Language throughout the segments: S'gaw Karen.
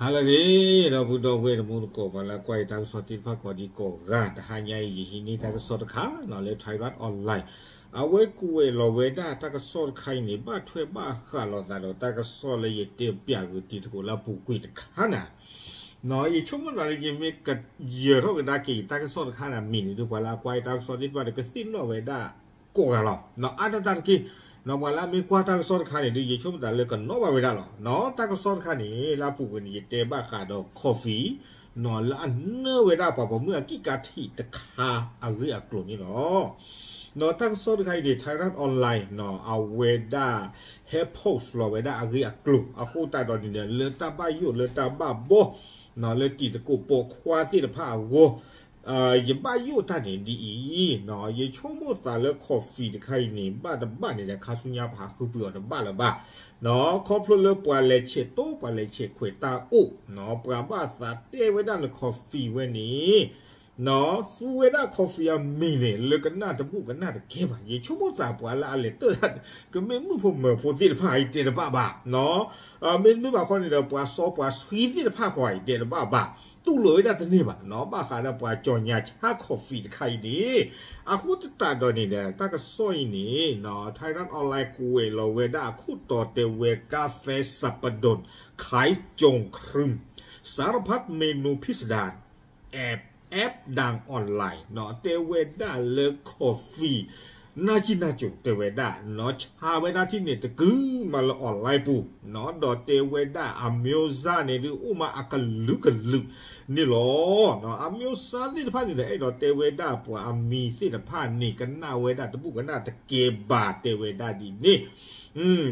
ဟါလၢအဂ့ၤ ဒီပုၢ်ဒီဝဲၢ်တံၤသကိး ပှၤလၢကွၢ်ယတၢ်ကစီၣ်သ့ၣ်တဖၣ်ကိးဒံကိးဂၤ, တဟါညါအံၤ ယဟံးန့ၢ်တၢ်ကစီၣ်တခါန့ၣ် လၢ Thairath Online အဝဲကွဲးလီၤဝဲဒၣ်တၢ်ကစီၣ်တခါအံၤန့ၣ် ဘၣ်ထွဲဘၣ်ဃးလိာ်သးဒီးတၢ်ကစီၣ်လၢယတဲပၠးဂ့ၤတံၤသကိးလၢအပူၤကွံာ်တခါန့ၣ် ယဆိကမိၣ်သးလၢ ယမ့ၢ်ကယၢၤထီၣ်ကဒါက့ၤယတၢ်ကစီၣ်တခါန့ၣ် အမံၤန့ၣ်ဒုး ပှၤလၢအကွၢ်ယတၢ်ကစီၣ်သ့ၣ်တဖၣ်ဒီး ကသ့ၣ်နီၣ်ဝဲဒၣ်ကိးဂၤလီၤ. အါတတၢ်တက့ၢ်, ပှၤလၢအမ့ၢ်ကွၢ်တၢ်ကစီၣ်တခါန့ၣ်ဒုး ယဆိကမိၣ်သးလၢကနီၣ်ဘၣ်ဝဲဒၣ်လီၤ. တၢ်ကစီၣ်တခါန့ၣ် လၢအပူၤကွံာ်န့ၣ် ယတဲဘၣ်ဃးဒီး coffee လၢအနၢဝဲဒၣ်ပှၤပိာ်မုၣ်အကံၣ်ကါထံးတခါအဂ့ၢ်အကျိၤန့ၣ်လီၤ. တၢ်ကစီၣ်တခါအံၤန့ၣ် Thairath Online အဝဲဒၣ် ဟဲ post လီၤဝဲဒၣ်အဂ့ၢ်အကျိၤ အဃိသတးဒီးန့ၣ်ဒီး လၢတၢ်ဘၣ်ယိၣ်လၢတၢ်ဘၣ်ဘီ လၢတံၤသကိးပိာ်ခွါသ့ၣ်တဖၣ်အဂီၢ် ယဘၣ်ယိၣ်တၢ်န့ၣ်ဒ်အံၤ, ယဆိကမိၣ်သးလၢ coffee တခါအံၤန့ၣ် ဘၣ်တဘၣ်န့ၣ်ဒီး ခါဆူညါပဟးဃုပှ့ၤအီၤတဘၣ်လၢၤဘၣ်, ခီဖျိလၢပှၤလဲၤဆဲးတိ ပှၤလဲၤဆဲးခွဲးတၢ်အိၣ်, ပှၤဘၣ်သးတဲဝဲဒၣ်လၢ coffee ဝဲန့ၣ် သူဝဲဒၣ် coffee အမံၤန့ၣ် လၢကနၣ်တဘူၣ်ကနၣ်တကဲဘၣ်. ယဆိကမိၣ်သးပှၤလၢအလဲၤတၢၢ်တၢ်န့ၣ် ကမ့ၢ်မုၣ်ဖိမၢၤဖိသ့ၣ်တဖၣ်အံၤတဲတဘၣ်ဘၣ်, မ့တမ့ၢ်ဘၣ်ခီန့ၣ်ဒီး ပှၤစီပှၤဆှံသ့ၣ်တဖၣ်ဃီအံၤတဲတဘၣ်ဘၣ်, တူၢ်လိာ်ဝဲဒၣ်တန့ၢ်ဘၣ်, ဘၣ်ဃးဒီးပှၤကၠီၤညါဆါ coffee တခါအံၤန့ၣ်, အဃိသတးဒီးန့ၣ်ဒီး တၢ်ကစီၣ်အံၤန့ၣ် Thairath Online ကွဲးလီၤဝဲဒၣ်အခိၣ်တီတဲဝဲ กาแฟสับปะรด ขายจงครึ่ม สารพัดเมนูพิสดาร แอบแอปดังออนไลน์ တဲဝဲဒၣ်လၢ coffee နၢ်ကံၣ်နၢ်ကိၤတဲဝဲဒၣ် ဆါဝဲဒၣ်ထံၣ်န့ၣ်တကုာ်မးလၢ online ပူၤ, ဒီးတဲဝဲဒၣ်အမျိုးစားန့ၣ်ဒုး အိၣ်မးအကလုာ်ကလုာ်န့ၣ်လီၤ. အမျိုးစားသ့ၣ်တဖၣ်န့ၣ်ဒီး အဲၣ်ဒိးတဲဝဲဒၣ်ပှၤအမံၤသ့ၣ်တဖၣ်န့ၣ် ကနၣ်ဝဲဒၣ်တဘူၣ်ကနၣ်တကဲဘၣ်တဲဝဲဒၣ်ဒ်န့ၣ်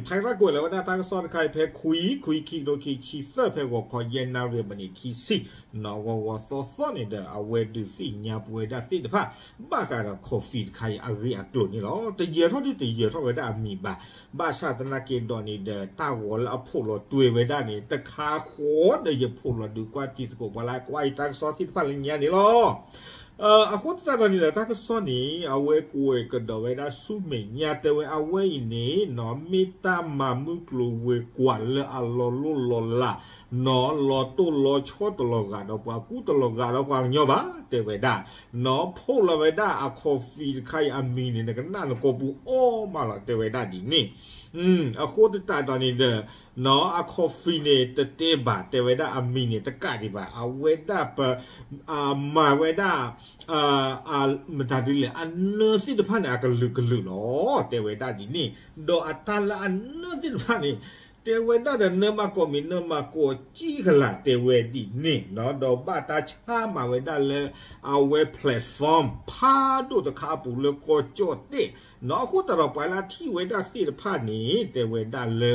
Thairath ကွဲးလီၤဝဲဒၣ်တၢ်ကစီၣ်တခါအံၤ ဖဲခွံ ခွံ ခံကထိခံဆံသၢ ဖဲဂီၤခီယဲၢ်နၣ်ရံၣ်မံးနံးခံဆံ ဂီၤဂီၤသီသီန့ၣ်ဒီး အဝဲဒုးသ့ၣ်ညါပဝဲဒၣ်သ့ၣ်တဖၣ် ဘၣ်ဃးဒီး coffee တခါအံၤအဂ့ၢ်အကျိၤန့ၣ်လီၤ. တယၢၤထီၣ်ဒုးတယၢၤထီၣ်ဝဲဒၣ်အမံၤဘၣ်, ဘၣ်ဆၣ်သနာ်က့ဒီးန့ၣ်ဒီး တၢ်ဂီၤလၢအဖိးလီၤတွဲဝဲဒၣ်န့ၣ် တခါဃီဒီးယဖိးလီၤဒုးကွၢ်တံၤသကိးပှၤလၢကွၢ်ယတၢ်ကစီၣ်သ့ၣ်တဖၣ်လၢညါန့ၣ်လီၤ. အဃိသတးဒီးန့ၣ်ဒီး တၢ်ကစီၣ်န့ၣ် အဝဲကွဲးကဒီးဝဲဒၣ်ဆူမဲာ်ညါတဲဝဲအဝဲအံၤန့ၣ် မ့ၢ်တၢ်မၤမုၢ်ကျိၤဝဲၤကွာ်လၢအလီၤလိၢ်လီၤလး လီၤတိၢ်လီၤဆီတလီၤဂာ်ဒီးပှၤကူတလီၤဂာ်ဒီးပှၤကညီဘၣ် တဲဝဲဒၣ်, ဖိးလီၤဝဲဒၣ်အ coffee တခါအံၤအမံၤန့ၣ် နကနၣ်နကိာ်ပူၤအီၣ်မးလီၤတဲဝဲဒၣ်ဒ်န့ၣ် အဃိသတးဒီးန့ၣ်ဒီး အ coffee န့ၣ် တတဲဘၣ် တဲဝဲဒၣ်အမံၤန့ၣ် တကးဒံးဘၣ် အဝဲဒၣ်ပ မၤဝဲဒၣ် မတၤဒ်လဲၣ် အနၢသ့ၣ်တဖၣ်န့ၣ် အကလုာ်ကလုာ်လီၤ တဲဝဲဒၣ်ဒ်န့ၣ်, ဒီးအတၢ်လၢအနၢသ့ၣ်တဖၣ်န့ၣ် တဲဝဲဒၣ်ဒီးနၢမၤကိးမံၤနၢမၤကိးကံကလး တဲဝဲဒ်န့ၣ်, ဒီးဘၣ်တၢ်ဆါမၤဝဲဒၣ်လၢ အဝဲ platform ဖးဒိၣ်တခါအပူၤလၢကီၢ်ကၠီၣ်တဲၣ်, အဃိသတးဒီးပှၤလၢအထံၣ်ဝဲဒၣ်သ့ၣ်တဖၣ်န့ၣ် တဲဝဲဒၣ်လၢ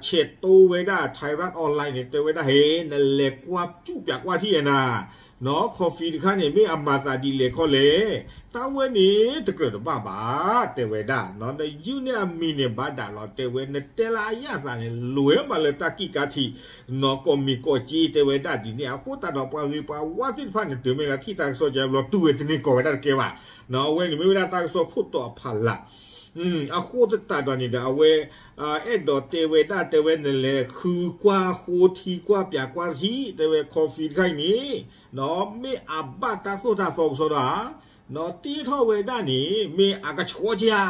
ဆဲးတိဝဲဒၣ် Thairath Online န့ၣ် တဲဝဲဒၣ် ဟ့ နလဲၤကွၢ်စူၣ်ပၠးကွၢ်ထံၣ်အနၤ coffee တခါန့ၣ် မ့ၢ်အမၤသးဒ်လဲၣ်ခီလဲၣ်, တၢ်ဝဲန့ၣ်တကြၢးတဘၣ်ဘၣ် တဲဝဲဒၣ်, နယုၢ်န့ၢ်အမံၤန့ၣ်ဘၣ်ဒၣ်လီၤ တဲဝဲ နတဲလၢအယၣ်သးန့ၣ် လဲၤမးလၢတၢ်ကံၣ်ကါထံး ကိးမံၤကိးက့ တဲဝဲဒၣ်ဒ်န့ၣ်, အဃိသတးဒီးပှၤဂ့ၤပှၤဝါသ့ၣ်တဖၣ်န့ၣ် တုၤမ့ၢ်လၢထံၣ်တၢ်ကစီၣ်ကဲဘျီ တူၢ်ဝဲတန့ၢ်ကိးဝဲဒၣ်တကဲဘၣ်, အဝဲန့ၣ်မ့ၢ်ဝဲဒၣ်တၢ်ကစီၣ်ခိၣ်တီအဖီလာ် အဃိသတးဒီးန့ၣ်ဒီး အဝဲ အဲၣ်ဒိးတဲဝဲဒၣ် တဲဝဲ နလဲၤဃုကွၢ်ဃိထံကွၢ်ပၠးကွၢ်ထံၣ် တဲဝဲ coffee တခါအံၤန့ၣ် မ့ၢ်အဘၣ်တၢ်သိၣ်တၢ်သီကစီဒီဧါ, တ့ထီၣ်ဝဲဒၣ်န့ၣ် မ့ၢ်အကဆှီက့ဧါ,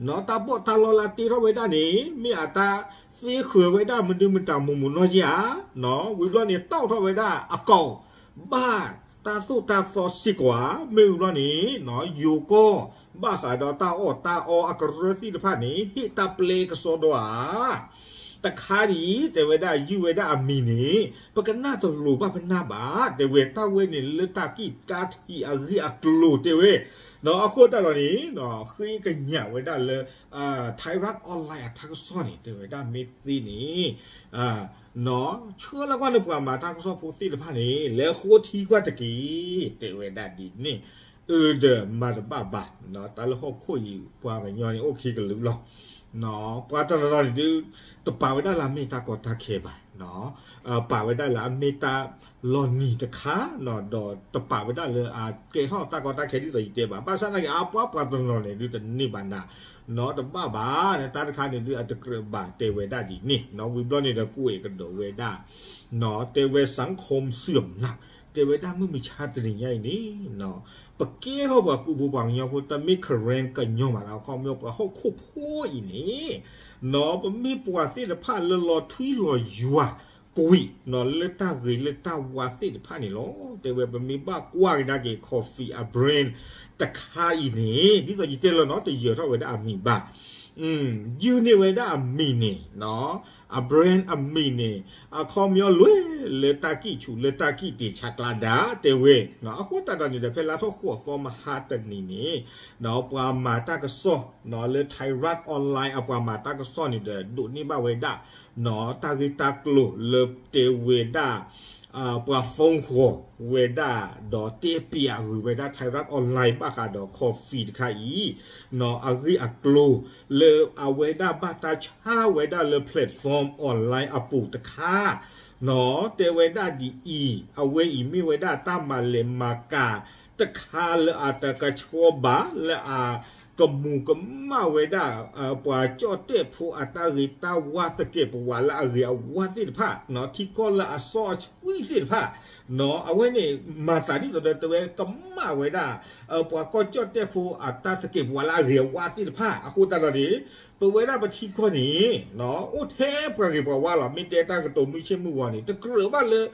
တၢ်ဘီၣ်တၢ်လီလၢတ့ထီၣ်ဝဲဒၣ်န့ၣ် မ့ၢ်အတၢ်သ့ဃၢၤဝဲဒၣ်မနုၤမတၤမုၢ်မုၢ်နီၢ်က့ဧါ, ဝံၤဘျီန့ၣ် တီၣ်ထီၣ်ဝဲဒၣ်အကိာ် ဘၣ်တၢ်သိၣ်တၢ်သီစ့ၢ်ကီးဧါ, မ့ၢ်ဝံၤဘျီန့ၣ် ယိၤကီၢ် ဘၣ်ဃးဒီးတၢ်အီၣ်တၢ်အီအကရၢသ့ၣ်တဖၣ်န့ၣ် ဟ့ၣ်တၢ်ပျဲကစီဒီဧါ. တခါဒ်အံၤ တဲဝဲဒၣ် ယုၢ်ဝဲဒၣ်အမံၤန့ၣ် ပကနၣ်တလိၤဘၣ်ပနၢ်ဘၣ်, တဲဝဲ တၢ်ဝဲန့ၣ် လၢတၢ်ကံၣ်ကါထံးအဂ့ၢ်အကျိၤတဲဝဲ, အဃိသတးဒီးန့ၣ် ဃ့ကညးဝဲဒၣ်လၢ Thairath Online အတၢ်ကစီၣ်န့ၣ် တဲဝဲဒၣ်မ့ၢ်သ့န့ၣ် ဆှၢလီၤကွၢ်လၢပှၤမၤတၢ်ကစီၣ်ဖိသ့ၣ်တဖၣ်န့ၣ် လဲၤဃိထံကွၢ်တက့ၢ် တဲဝဲဒၣ်ဒ်န့ၣ်, အၢဒီးမၤတဘၣ်ဘၣ်, တၢ်လၢဟီၣ်ခိၣ်အံၤ ပှၤကညီန့ၣ်အိၣ်ခံကလုာ်လီၤ. ပှၤတနီၤနီၤန့ၣ်ဒုး တပာ်ဝဲဒၣ်လၢအမ့ၢ်တၢ်ကီတၢ်ခဲဘၣ်, ပာ်ဝဲဒၣ်လၢအမ့ၢ်တၢ်လီၤနံၤတခါ, ဒီးတပာ်ဝဲဒၣ်လၢအကဲထီၣ်တၢ်ကီတၢ်ခဲဒ်သိးယတဲဘၣ်, ဘၣ်ဆၣ်သနာ်က့ အပှၤပှၤတနီၤန့ၣ်ဒုးတန့ၢ်ဘၣ်နၤ တဘၣ်ဘၣ်, တၢ်တခါန့ၣ်ဒုးအတကြၢးဘၣ် တဲဝဲဒၣ်ဒ်န့ၣ်, ဝံၤဘျီန့ၣ်ဒီးကွဲးကဒီးဝဲဒၣ် တဲဝဲ စၣ်ခီၣ်စၢၣ်နး, တဲဝဲဒၣ်မုၢ်မဆါတနံၤညါအံၤန့ၣ် ပကဲထီၣ်ပှၤကူဖိပှၤကညီဖိ တမ့ၢ် Karen ကညီဘၣ်ဒီး အခီပညီပှၤဟီၣ်ခိၣ်ဖိအံၤန့ၣ် ပမ့ၢ်ပှၤသ့ၣ်တဖၣ်လၢလီၤထွံလီၤယွၤကွံာ် လၢတၢ်ဂ့ၤလၢတၢ်ဝါသ့ၣ်တဖၣ်န့ၣ်လီၤ. တဲဝဲပမ့ၢ်ဘၣ်ကွၢ်ကဒါက့ၤ coffee အ brand တခါအံၤန့ၣ် ဒ်သိးယတဲလၢနီၤ တယၢၤထီၣ်ဝဲဒၣ်အမံၤဘၣ် ယုၢ်န့ၢ်ဝဲဒၣ်အမံၤန့ၣ် အ brand အမံၤန့ၣ် အခီပညီလွဲၢ်လၢတၢ်ကံၣ်ဆူးလၢတၢ်ကံၣ်တ့ၢ်ဆါကျါဒၣ် တဲဝဲ, အဃိသတးဒီးန့ၣ်ဒီး ဖဲလါထီၣ်ဃိးသီမဟါတနံၤန့ၣ် ပှၤမၤတၢ်ကစီၣ် လၢ Thairath Online အပှၤမၤတၢ်ကစီၣ်န့ၣ်ဒီး ဒိးန့ၢ်ဘၣ်ဝဲဒၣ် တၢ်ဂ့ၢ်တၢ်ကျိၤလၢတဲဝဲဒၣ် ပှၤ phone ဃီၤဝဲဒၣ် ဒီးတဲပျးဂုာ်ဝဲဒၣ် Thairath Online ဘၣ်ဃးဒီး coffee တခါအံၤ အဂ့ၢ်အကျိၤ လၢအဝဲဒၣ်ဘၣ်တၢ်ဆါဝဲဒၣ်လၢ platform online အပူၤတခါ တဲဝဲဒၣ်ဒ်အံၤ, အဝဲအံၤမ့ၢ်ဝဲဒၣ်တၢ်မၤလဲၤမၤကၤတခါလၢအတကဆှီဘၣ် လၢအကမူၤကမၣ်ဝဲဒၣ် ပှၤကၠီၣ်တဲၣ်ဖိအတၢ်ဂ့ၤတၢ်ဝါသကဲးပဝးလၢအဂ့ၤအဝါသ့ၣ်တဖၣ် ထံကီၢ်လၢအစီအဆှံသ့ၣ်တဖၣ် အဝဲန့ၣ် မၤသးဒ်သိးဒီးတဲဝဲကမၣ်ဝဲဒၣ် ပှၤကီၢ်ကၠီၣ်တဲၣ်ဖိအတၢ်သကဲးပဝးလၢအဂ့ၤအဝါသ့ၣ်တဖၣ် အဃိသတးဒီးန့ၣ် ပဝဲဒၣ်ပထံကီၢ်န့ၣ် အိၣ်ထဲပှၤဂ့ၤပှၤဝါလီၤ. မ့ၢ်တဲတၢ်ကတိၤမုၢ်ဆ့ၣ်မုၢ်ဂီၤန့ၣ် တကြၢးဘၣ်လၢ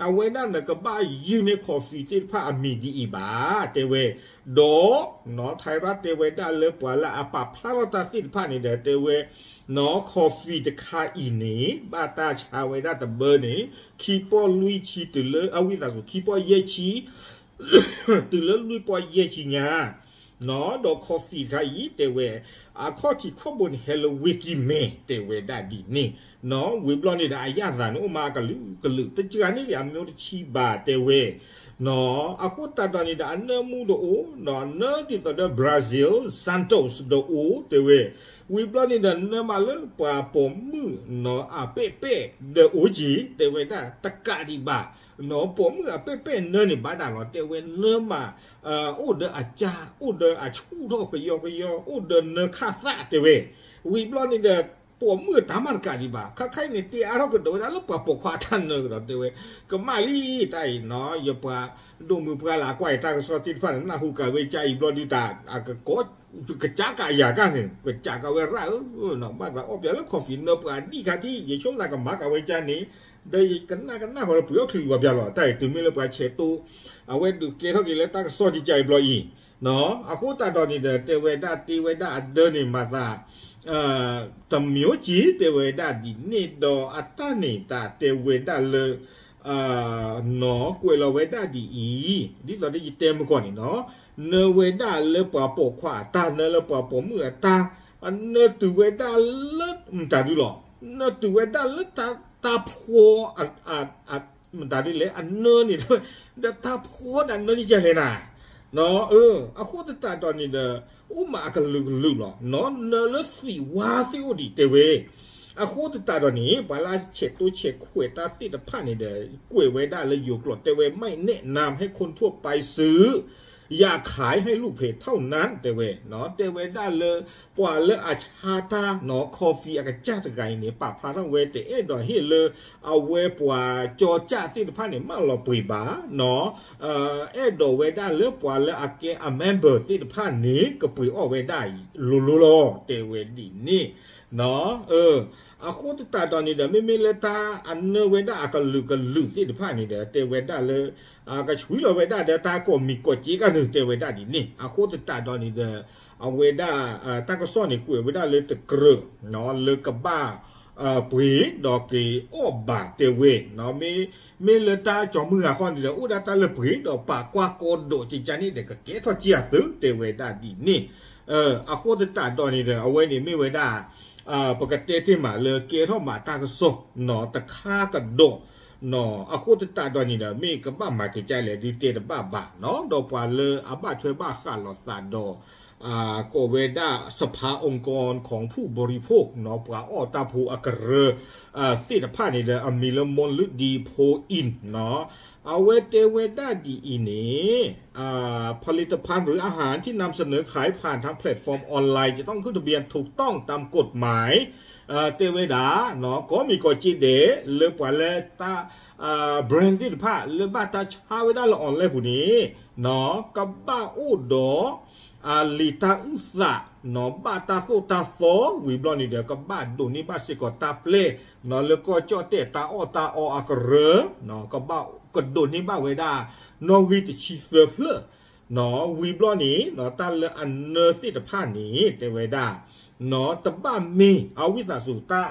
အဝဲဒၣ်နကဘၣ်ယုၢ်န့ၢ် coffee သ့ၣ်တဖၣ်အမံၤဒ်အံၤဘၣ် တဲဝဲ, ဒီး Thairath တဲဝဲဒၣ်လၢပှၤလၢအပာ်ဖျါထီၣ်တၢ်သ့ၣ်တဖၣ်န့ၣ်ဒီး တဲဝဲ coffee တခါအံၤန့ၣ် ဘၣ်တၢ်ဆါဝဲဒၣ်တဘၢန့ၣ် ခံပီၢ်လွံၢ်ဆံတုၤလၢ အဝံသးစူၤ ခံပီၢ်ယဲၢ်ဆံ တုၤလၢလွံၢ်ပီၢ်ယဲၢ်ဆံညါ ဒီး coffee တခါအံၤ တဲဝဲ အခီၣ်ထံးခီၣ်ဘိန့ၣ် ဟဲလၢဝ့ၢ်ကံၢ်မဲ တဲဝဲဒၣ်ဒ်န့ၣ်, ဝံၤဘျီန့ၣ်ဒီး အရသာန့ၣ် အိၣ်မးကလုာ်ကလုာ် တစှၤန့ၢ်ဒံးအမျိုးတဆံဘၣ် တဲဝဲ, အဃိသတးဒီးန့ၣ်ဒီး အနၢမူတအိၣ်, နၢဒ်သိးဒီး Brazil Santos တအိၣ် တဲဝဲ, ဝံၤဘျီန့ၣ်ဒီး နၢမးလၢပှၤပိာ်မုၣ်အပဲ့ပဲ့ဒီးအိၣ်က့ၤ တဲဝဲဒၣ် တကးဒံးဘၣ် ပိာ်မုၣ်အပဲ့ပဲ့နၢန့ၣ်ဘၣ်ဒၣ်လီၤ တဲဝဲ နၢမး အိၣ်ဒီးအကၢ် အိၣ်ဒီးအဆူၣ်ထီၣ်ကယီကယီ အိၣ်ဒီးနၢခၣ်သၣ် တဲဝဲ, ဝံၤဘျီန့ၣ်ဒီး ပိာ်မုၣ်တၢ်မၤတကးဒံးဘၣ် ခါခဲအံၤန့ၣ် တဲအါထီၣ်ကဒီးဝဲဒၣ်လၢပှၤပိာ်ခွါတၢ်နၢကဒီး တဲဝဲ, ကမၣ်လံတၢ်အံၤနီၤ ယပှၤဒိၣ်မုၢ်ပှၢ်လၢအကွၢ်အံၤတၢ်ကစီၣ်သ့ၣ်တဖၣ်န့ၣ် နၢ်ဟူကၤဝဲကၢ်အံၤဘျီဒုးတၢ် ကစၢ်ကးယၤကၢ်န့ၣ် ကစၢ်ကးဝဲရၣ်ဧၢ, ဘၣ်သးအီၣ်ပၠးလၢ coffee နၢပှၤဒံၣ်ခါထံၣ် ယဆိကမိၣ်သးကမၤကၤဝဲကၢ်န့ၣ် ဒီးယကနၣ်ကနၣ်ဃီလၢပှ့ၤအီၣ်ချုးလီၤပၠးလီၤ တၢ်အံၤတုၤမ့ၢ်လၢပှၤဆဲးတိ အဝဲဒုးကဲထီၣ်က့ၤလၢတၢ်ကစီၣ်ကကးအံၤဘျီအံၤ, အဃိသတးဒီးန့ၣ်ဒီး တဲဝဲဒၣ်တ့ဝဲဒၣ်အဒၢန့ၣ်မၤသး တမျိုးက့ၤ တဲဝဲဒၣ်ဒ်န့ၣ်ဒီး အတၢ်န့ၣ်တၢ်တဲဝဲဒၣ်လၢ နီၢ်ကွဲးလီၤဝဲဒၣ်ဒ်အံၤ, ဒ်သိးဒီးယတဲမုၢ်ကီၢ်န့ၣ်နီၤ, နၢဝဲဒၣ်လၢပှၤပိာ်ခွါအတၢ် နၢလၢပှၤပိာ်မုၣ်အတၢ်, နၢတုၤဝဲဒၣ်လၢ မတၤဒုလီၤ, နၢတုၤဝဲဒၣ်လၢတၢ်ဖှီ မတၤဒ်လဲၣ် အနၢန့ၣ် ဒီးတၢ်ဖှီဒၣ်နၢန့ၣ်ကလဲၣ်နၤ, အဃိသတးဒီးန့ၣ်ဒီး အိၣ်မးအကလုာ်ကလုာ်လီၤ, နၢလၢသံးဝါသ့ၣ်အိၣ်ဒံးတဲဝဲ, အဃိသတးဒီးန့ၣ် ပှၤလၢဆဲးတိဆဲးခွဲးတၢ်သ့ၣ်တဖၣ်န့ၣ်ဒီး ကွဲးဝဲဒၣ်လၢယိၤကျိာ်တဲဝဲ ไม่แนะนำให้คนทั่วไปซื้อ อยากขายให้ลูกเพจเท่านั้น တဲဝဲ, တဲဝဲဒၣ်လၢ ပှၤလၢအဆါတၢ်နီၤ coffee အကစၢ်တဂၤအံၤန့ၣ် ပာ်ဖျါထီၣ်ဝဲ တအဲၣ်ဒိးဟ့ၣ်လၢ အဝဲပှၤကၠီကၢ်သ့ၣ်တဖၣ်န့ၣ် မၢလီၤပှ့ၤဘၣ်နီၤ, အဲၣ်ဒိးဝဲဒၣ်လၢပှၤလၢအကဲအ member သ့ၣ်တဖၣ်န့ၣ် ကပှ့ၤအီၣ်ဝဲဒၣ်လိၤလိၤလီၤ တဲဝဲဒ်န့ၣ် အဃိသတးဒီးန့ၣ်ဒီး မ့မ့ၢ်လၢတၢ်အနၢဝဲဒၣ်အကလုာ်ကလုာ်သ့ၣ်တဖၣ်န့ၣ်ဒီး တဲဝဲဒၣ်လၢ ကဆှံလီၤဝဲဒၣ်ဒီးတၢ်ကိးမံၤကိးစ့ကၢ်န့ၣ် တဲဝဲဒၣ်ဒ်န့ၣ်, အဃိသတးဒီးန့ၣ်ဒီး အဝဲဒၣ် တၢ်ကစီၣ်န့ၣ် ကွဲးဝဲဒၣ်လၢတကြၢး လၢကဘၣ် ပှ့ၤဒီးက့ၤအီၣ်ဘၣ်တဲဝဲ, မ့ၢ်လၢတၢ်ကၠီၤမုၢ်ဂၤဃီန့ၣ်ဒီး အိၣ်ဒၣ်တၢ်လၢပှ့ၤဒီးပာ်ကွၢ်ကီဒိးကကန့ၣ်ဒီး ကကဲထီၣ်က့ၤအသုးတဲဝဲဒၣ်ဒ်န့ၣ်, အဃိသတးဒီးန့ၣ်ဒီး အဝဲန့ၣ်မ့ၢ်ဝဲဒၣ် ပကတဲတ့ၢ်မးလၢကဲထီၣ်မးတၢ်ကစီၣ်နီၤ တခါကဒီး အဃိသတးဒီးန့ၣ်ဒီး မ့ၢ်ကဘၣ်မၤက့ၤကလဲၣ်ဒုးတဲတဘၣ်ဘၣ်နီၤ, ဒီးပှၤလၢအဘၣ်ထွဲဘၣ်ဃးလိာ်သးဒီး ကိးဝဲဒၣ် สภาองค์กรของผู้บริโภคနီၤ ပှၤအီၣ်တၢ်ဖိအကရၢ သ့ၣ်တဖၣ်န့ၣ်ဒီး အမံၤလၢ မွန်လုၢ်ဒံ ဖိအံၣ်နီၤ အဝဲတဲဝဲဒၣ်ဒ်အံၤန့ၣ် ผลิตภัณฑ์หรืออาหารที่นำเสนอขายผ่านทางแพลตฟอร์มออนไลน์จะต้องขึ้นทะเบียนถูกต้องตามกฎหมาย တဲဝဲဒၣ် ကီမံၤကီၢ်စ့ဒဲး လၢပှၤလၢတၢ် brand သ့ၣ်တဖၣ် လၢဘၣ်တၢ်ဆါဝဲဒၣ်လၢ online ပူၤန့ၣ် ကဘၣ်အိၣ်ဒီး အလံာ်တၢ်အုၣ်သး ဘၣ်တၢ်သိၣ်တၢ်သီ ဝံၤဘျီန့ၣ်ဒီး ကဘၣ်ဒိးန့ၢ်ဘၣ်စ့ၢ်ကီးတၢ်ပျဲ လၢကီၢ်ကၠီၣ်တဲၣ်တၢ်အီၣ်တၢ်အီအကရၢ ကဘၣ်ကဒိးန့ၢ်ဘၣ်ဝဲဒၣ် နီၣ်ဂံၢ်တဆံသၢဖျၢၣ် ဝံၤဘျီန့ၣ် တၢ်လၢအနၢသ့ၣ်တဖၣ်န့ၣ် တဲဝဲဒၣ် တဘၣ်မ့ၢ်အဝံသးစူၤ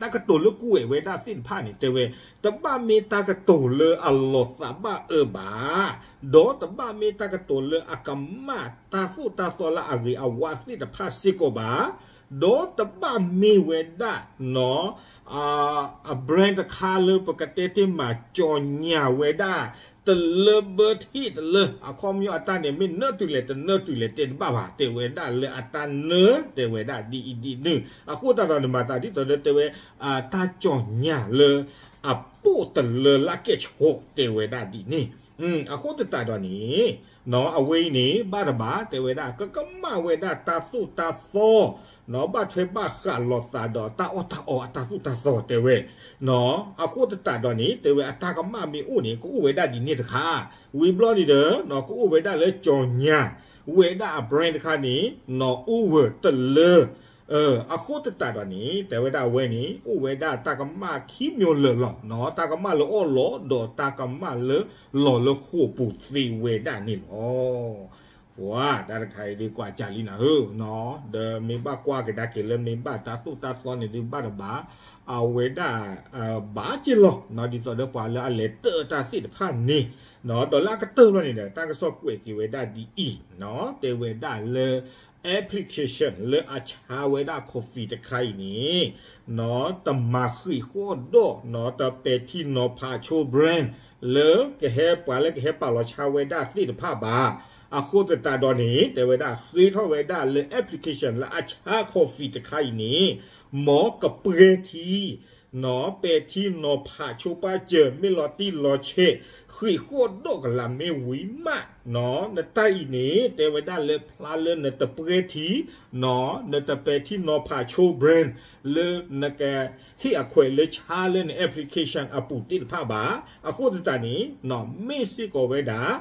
တၢ်ကတိၤလၢကွဲးဝဲဒၣ်သ့ၣ်တဖၣ်န့ၣ် တဲဝဲ တဘၣ်မ့ၢ်တၢ်ကတိၤလၢအလီၤသးဘၣ်အၢဘၣ်, ဒီးတဘၣ်မ့ၢ်တၢ်ကတိၤလၢအကမၣ်တၢ်သိၣ်တၢ်သီလၢအဂ့ၤအဝါသ့ၣ်တဖၣ်စ့ၢ်ကီးဘၣ်, ဒီးတဘၣ်မ့ၢ်ဝဲဒၣ် အ brand တခါလၢပကတဲတ့ၢ်မၤကၠီညၣ်ဝဲဒၣ် တလၢဘၢထံၣ်တလၢ အခီပညီအတၢ်န့ၣ် မ့ၢ်နၢတုၤလဲၣ်တနၢတုၤလဲၣ်တဲတဘၣ်ဘၣ် တဲဝဲဒၣ်လၢအတၢ်နၢ တဲဝဲဒၣ်ဒ်အံၤဒ်နုၤ အဃိသတးဒီး နမၤသးဒ်သိးဒီးတဲဝဲ တၢ်ကၠီညၣ်လၢ အပိၣ်တလၢလၢကဲၣ်ဆိး တဲဝဲဒၣ်ဒ်န့ၣ် အဃိသတးဒီးန့ၣ် အဝဲအံၤန့ၣ် ဘၣ်တဘၣ် တဲဝဲဒၣ် ကကမၣ်ဝဲဒၣ်တၢ်သိၣ်တၢ်သီ ဘၣ်ထွဲဘၣ်ဃးလိာ်သးဒီးတၢ်အီၣ်တၢ်အီအတၢ်သိၣ်တၢ်သီတဲဝဲ အဃိသတးဒီးန့ၣ် တဲဝဲအတၢ်ကမၣ်မ့ၢ်အိၣ်န့ၣ် ကအိၣ်ဝဲဒၣ်ဒ်န့ၣ်တခါ ဝံၤဘျီန့ၣ်ဒီး ကအိၣ်ဝဲဒၣ်လၢကၠီညၣ် ဝဲဒၣ်အ brand တခါန့ၣ် နီၢ်အိၣ်ဝဲတလၢ အဃိသတးဒီးန့ၣ် တဲဝဲဒၣ်အဝဲန့ၣ် အိၣ်ဝဲဒၣ်တၢ်ကမၣ်ခံမျိုးလၢာ်လီၤ တၢ်ကမၣ်လၢအီၣ်လီၤ ဒီးတၢ်ကမၣ်လၢလီၤလၢဃိာ်ပူၤသ့ဝဲဒၣ်န့ၣ်လီၤ. ပှၤတၢ်တခါအံၤဒုးကွၢ်ကၢ်လံနၤဧၢ, ဒီးမ့ၢ်ဘၣ်ကွၢ်ကဒါက့ၤလၢမ့ၢ်ဘၣ်တၢ်သိၣ်တၢ်သီန့ၣ်ဒုးဘၣ်တဘၣ်, အဝဲဒၣ် ဘၣ်က့ၤလီၤ ဒ်သိးဒီးပှၤလၢအလဲၤတၢၣ်တၢ်သ့ၣ်တဖၣ်န့ၣ်, ဒီးလၢအကတၢၢ်ဘျီန့ၣ်ဒီး တၢ်ကစီၣ်ကွဲးက့ၤဝဲဒၣ်ဒ်အံၤ, တဲဝဲဒၣ်လၢ application လၢအဆါဝဲဒၣ် coffee တခါအံၤန့ၣ် တမၤဃံးဃီၣ်ဒီး တပဲာ်ထံနီၤဖးဆိ brand လၢကဟဲပှၤလၢကဟဲပာ်လီၤဆါဝဲဒၣ်သ့ၣ်တဖၣ်ဘၣ်. အဃိသတးဒီးန့ၣ် တဲဝဲဒၣ်ဃ့ထီၣ်ဝဲဒၣ်လၢ application လၢအဆါ coffee တခါအံၤန့ၣ် မ်ကပဲာ်ထံ ပဲာ်ထံနီၤဖးဆိပာ်စၢၤ မ့ၢ်လီၤတံၢ်လီၤဆဲး ဃံးဃီၣ်ဒီးကလးမ့ၢ်ဝံၤမး, နတၢ်အံၤန့ၣ် တဲဝဲဒၣ်လၢဖျါလၢနတပဲာ်ထံ နတပဲာ်ထံနီၤဖးဆိ brand လၢနကဟ့ၣ်အခွဲးလၢဆါလၢန application အပူၤသ့ၣ်တဖၣ်ဘၣ်. အဃိသတးန့ၣ် မ့ၢ်စ့ၢ်ကီးဝဲဒၣ်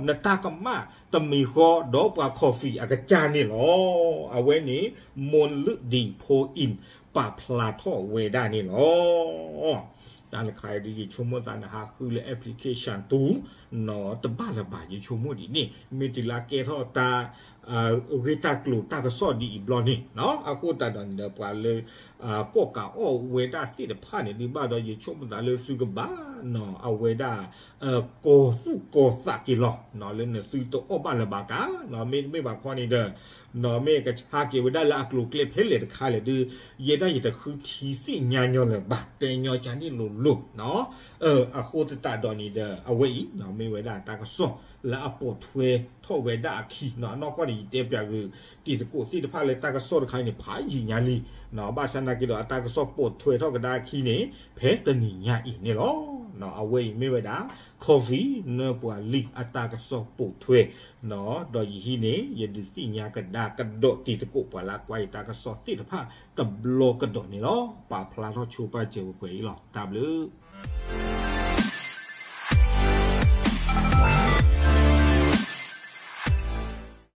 နတၢ်ကမၣ်တမံၤဃီဒီးပှၤ coffee အကစၢ်န့ၣ်လီၤ. အဝဲန့ၣ် မူလၢဒံၣ်ဖိအံၤ ပာ်ဖျါထီၣ်ဝဲဒၣ်န့ၣ်လီၤ. တၢ်တခါအံၤဒုးယဆိကမိၣ်သးနဟးဃုလၢ application ပူၤ တဘၣ်လၢၤဘၣ် ယဆိကမိၣ်ဒ်န့ၣ် မ့ၢ်တုၤလၢကဲထီၣ်တၢ် ဂ့ၢ်တၢ်ကျိၤတၢ်ကစီၣ်ဒ်အံၤဘျီန့ၣ်, အဃိသတးဒီးန့ၣ်ဒီး ပှၤလၢ ကီၣ်ကးအီၣ်ဝဲဒၣ်သ့ၣ်တဖၣ်န့ၣ်ဒုးဘၣ်ဒီး ယဆိကမိၣ်သးလၢသုကဘၣ် အဝဲဒၣ် ကီၤသူၣ်ကီၤသးက့ၤလီၤ လၢနသုတအီၣ်ဘၣ်လၢၤဘၣ်ကါ, မ့တမ့ၢ်ဘၣ်ခီန့ၣ်ဒီး မ့ၢ်ကဆါက့ၤဝဲဒၣ်လၢအကျိၤအကျဲဖဲလဲၣ်တခါလဲၣ်ဒုး ယဲဒၣ်ယတဃုထံသ့ၣ်ညါညီလၢၤဘၣ် တဲညီကါန့ၣ်လိၤလိၤ အဃိသတးဒီးန့ၣ်ဒီး အဝဲအံၤ မ့ၢ်ဝဲဒၣ်တၢ်ကစီၣ်လၢအပိာ်ထွဲထီၣ်ဝဲဒၣ်အခံ, အနီၢ်ကီၢ်န့ၣ် ယတဲပၠးဂ့ၤ တံၤသကိးသ့ၣ်တဖၣ်လၢတၢ်ကစီၣ်တခါအံၤန့ၣ် ဖးယံာ်ညါလံ, ဘၣ်ဆၣ်နာ်က့ဒီးအတၢ်ကစီၣ်ပိာ်ထွဲထီၣ်ကဒါအခံန့ၣ် ဖဲတနံၤညါအံၤန့ၣ်လီၤ. အဝဲအံၤမ့ၢ်ဝဲဒၣ် coffee နၢ်ပှၤလံၢ်အတၢ်ကစီၣ်ပိာ်ထွဲ ဒီးယဟံးန့ၣ် ယဒုးသ့ၣ်ညါကဒါကဒီးတံၤသကိးပှၤလၢကွၢ်ယတၢ်ကစီၣ်သ့ၣ်တဖၣ်တဘျီကဒီးန့ၣ်လီၤ. ပာ်ဖျါထီၣ်ဆိပာ်စၢၤပှဲၤပှဲၤအံၤလီၤ. တၢ်ဘျုး